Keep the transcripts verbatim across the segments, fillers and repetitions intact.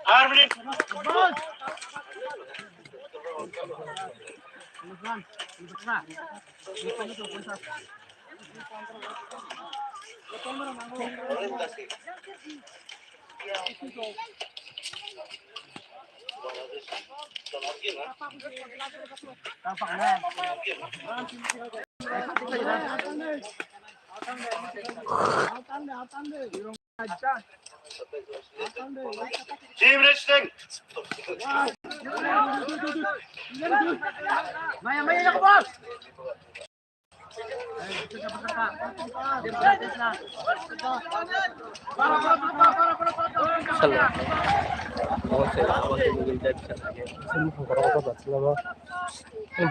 Ar minute. Team wrestling.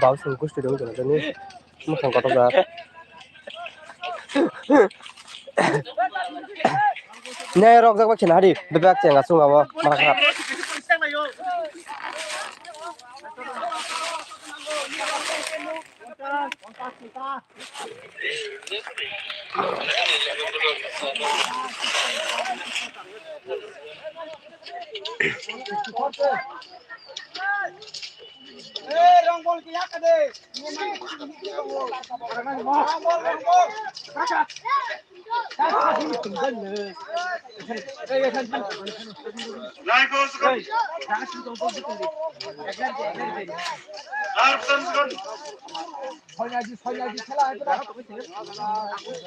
Bau sung kustu dong jaga ni. Mukhang kotor jak. Ne rok jak ba khena hari. Bebak chenga sunga bo. Mara kha. Nai ko sukun. Arpsan sukun.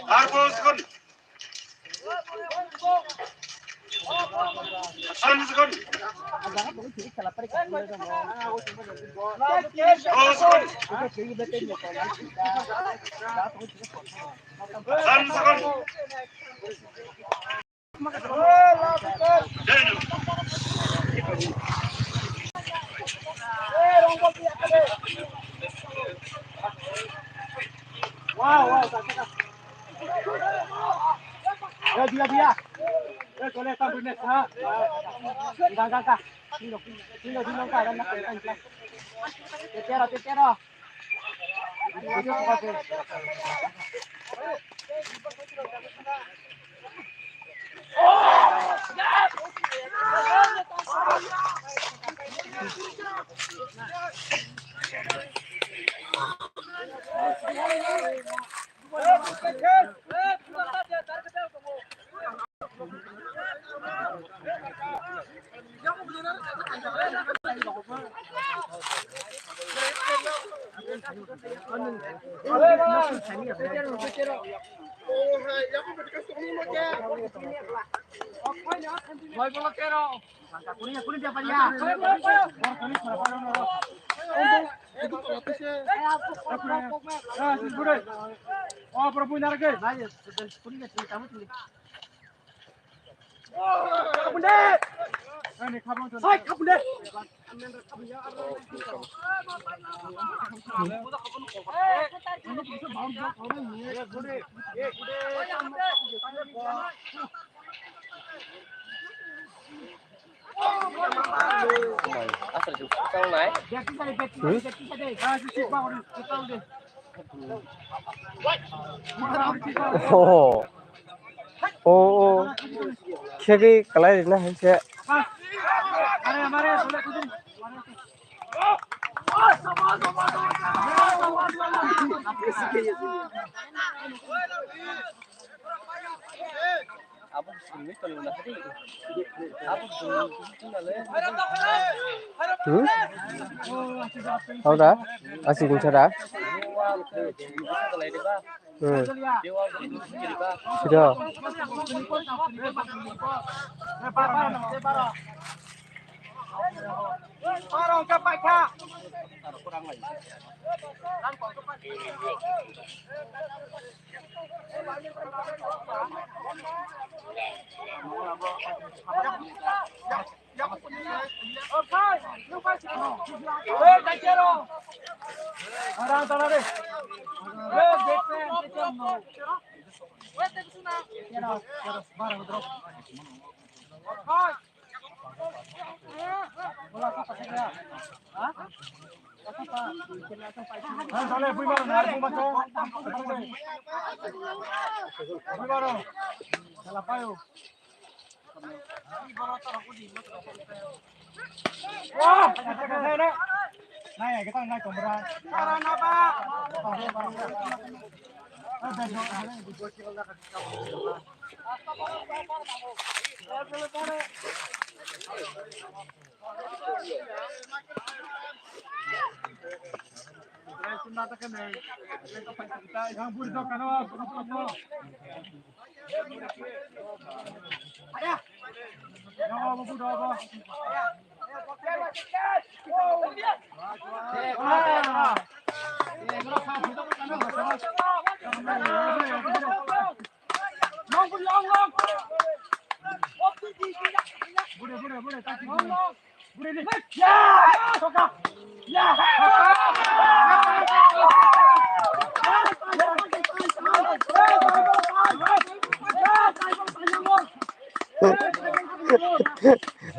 Arpo sukun. Arpsan sukun. Arpo sukun. Arpsan sukun. Wow, wow, tak, tak. Ya, dia, dia. Ya, boleh tampil next, ha. Enggak, enggak, enggak. Sino, sino, sino, enggak, enggak, enggak. Tetero, tetero. Oh. Oh, oh. Khe khe kalai rina hai se. Hmm? Hau da? Asi kung sara? Hmm. Sida.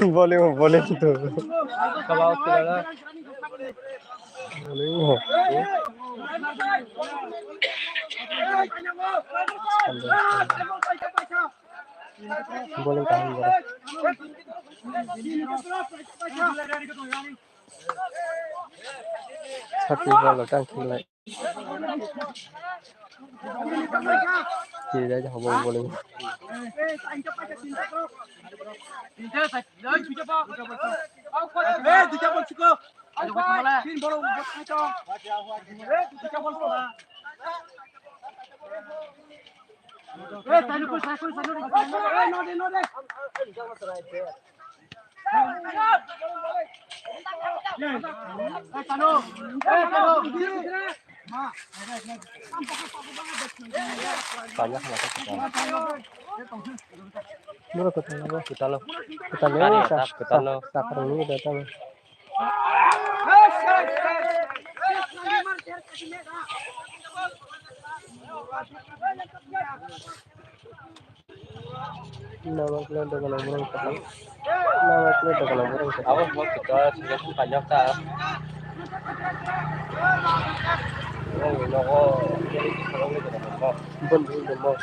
Boleh, boleh tu. Kalau aku dah. Boleh. Boleh tahan, boleh. Satu bola tang kiri. Kiri aja, boleh, boleh. Mura kutalo. Kutalo. Kutalo. Kari atas, kutalo. Sakarang ini datang. Nama kena dokan orang kata. Nama kena dokan orang kata. Awas mau kita sudah pun banyak tak. Ini nogo. Bon bon bon.